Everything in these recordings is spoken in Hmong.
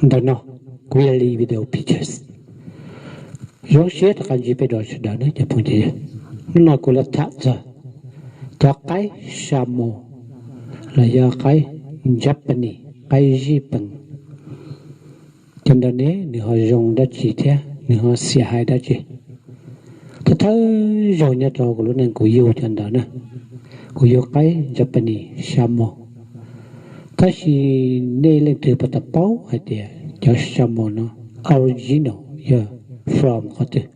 ntawm no, Clearly Video Pictures. Zoo siab rov qab ntsib peb dua sawv daws na cov phooj ywg. Hnub no kuv los tham txog cov qaib Samos los yog qaib Japanese, qaib Zij Pees. Cov ntawd ne nws ho zoo dab tsi thiab nws ho xiam hais dab tsi? Thawj thawj zaug nyob rau kuv lub neej kuv yug cov ntawd na, kuv yug qaib Japanese Samos. Tab sis nej leej twg puas tau paub hais tias cov Samos no original yog from qhov twg?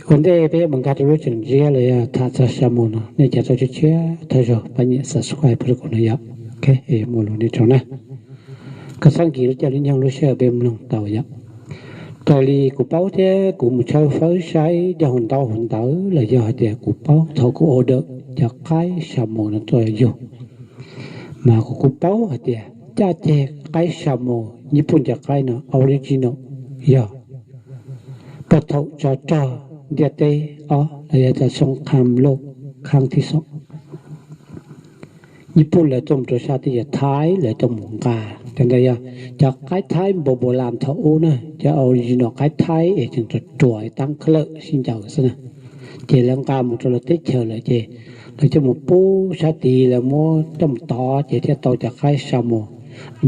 Ua ntej peb yuav mus nkag rau lub tseem ntsiab los yog tham txog Samos no, nej cov tau tshiab tshiab thawj zaug pab nyem subscribe rau kuv no yom. Muaj lus nej tsaug na. Koj txhob nkim lub caij lub nyoog lub sij hawm peb mloog tau yom. Raws li kuv paub thiab kuv mus tshawb fawb saib cov hauv ntaub hauv ntawv los yog hais tias kuv paub thaum kuv order cov qaib Samos no tuaj yug, mas kuv kuj paub hais tias caj ceg qaib Samos, Nyij Pooj cov qaib no original yog puag thaum tsov rog ntiaj teb ob los yog tias xoo kham loj khab thib xoo, Nyij Pooj lawv tuaj mus rau sab teb chaws Thaib lawv tuaj mus nqa. Cov ntawd yog cov qaib Thaib npau npau las thaum ub na, cov original qaib Thaib es tseem ruam ruam taab khaub lawm sib ncaws xwb na. Ces lawv nqa mus rau lawv teb chaws lawm ces lawv coj mus pub sab tid, lawv muab coj mus tov ces thiaj tau cov qaib Samos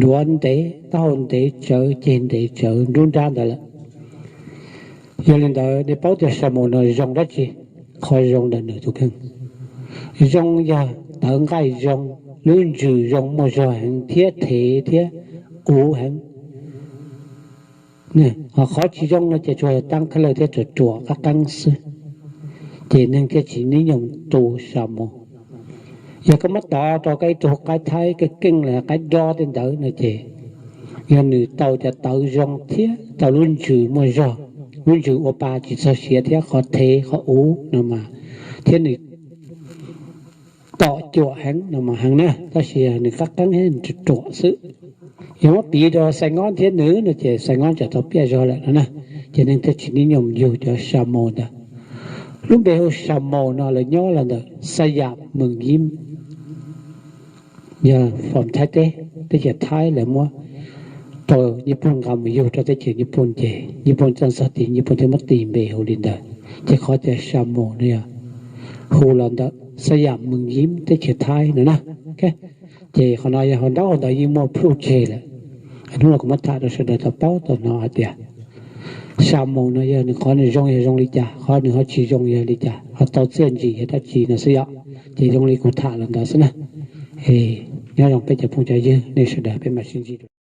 duav ntev, taub hau ntev tsawv, ceg ntev tsawv, nruab nrab ntawd lawm. Yog li ntawd nej paub tias Samos no zoo dab tsi? Qhov zoo ntawm nws tus kheej, zoo yog tawv nqaij zoo, lub ntsws zoo muaj zog heev thiab thev thiab uv heev. Ho qhov tsis zoo no ces tsuas yog taab khaub lawm thiab ruam ruam qab qeeb xwb, ces neeg thiaj tsis nib nyoog tu Samos. Yog koj muab tov rau koj ib tug qaib Thaib keej keej los qaib dob tej ntawd no ces yog nws tau cov tawv zoo thiab tau lub ntsws muaj zog, lub ntsws ua pa tsis txog siav thiab qhov thev qhov uv no mas, thiab nws tom cuam heev no mas heev na, tab sis nws qab qeeb thiab nws ruam ruam xwb. Yog muab piv rau Xais Ngob thiab nws no ces Xais Ngob tsam tau piaj zog lawm no na, ces neeg thiaj tsis nib nyoog yug cov Samos ntawd. Lub npe hu Samos no lawv nyob los ntawm Xab Yam Mees Yim, yog from Thaib teb, teb chaws Thaib lawv muab rau Nyij Pooj nqa mus yug rau teb chaws Nyij Pooj ces Nyij Pooj txawj txog tid Nyij Pooj thiaj muab tis npe hu li ntawd. Ces qhov tias Samos no yog hu los ntawm Xab Yam Mees Yim teb chaws Thaib no na. Ces qhov no yog hauv ntaub hauv ntawv yeej muaj plhuj tseg lawm. Hnub no kuv muab tham rau sawv daws tau paub tau hnov hais tias Samos no yog nws qhov nws zoo yog zoo li cas, qhov nws ho tsis zoo yog li cas, ho tau txiaj ntsig yog dab tsi no xwb yom. Ces zoo li kuv tham los ntawd xwb na. Nyob zoo peb cov phooj cov ywg nej sawv daws, peb mam sib ntsib dua.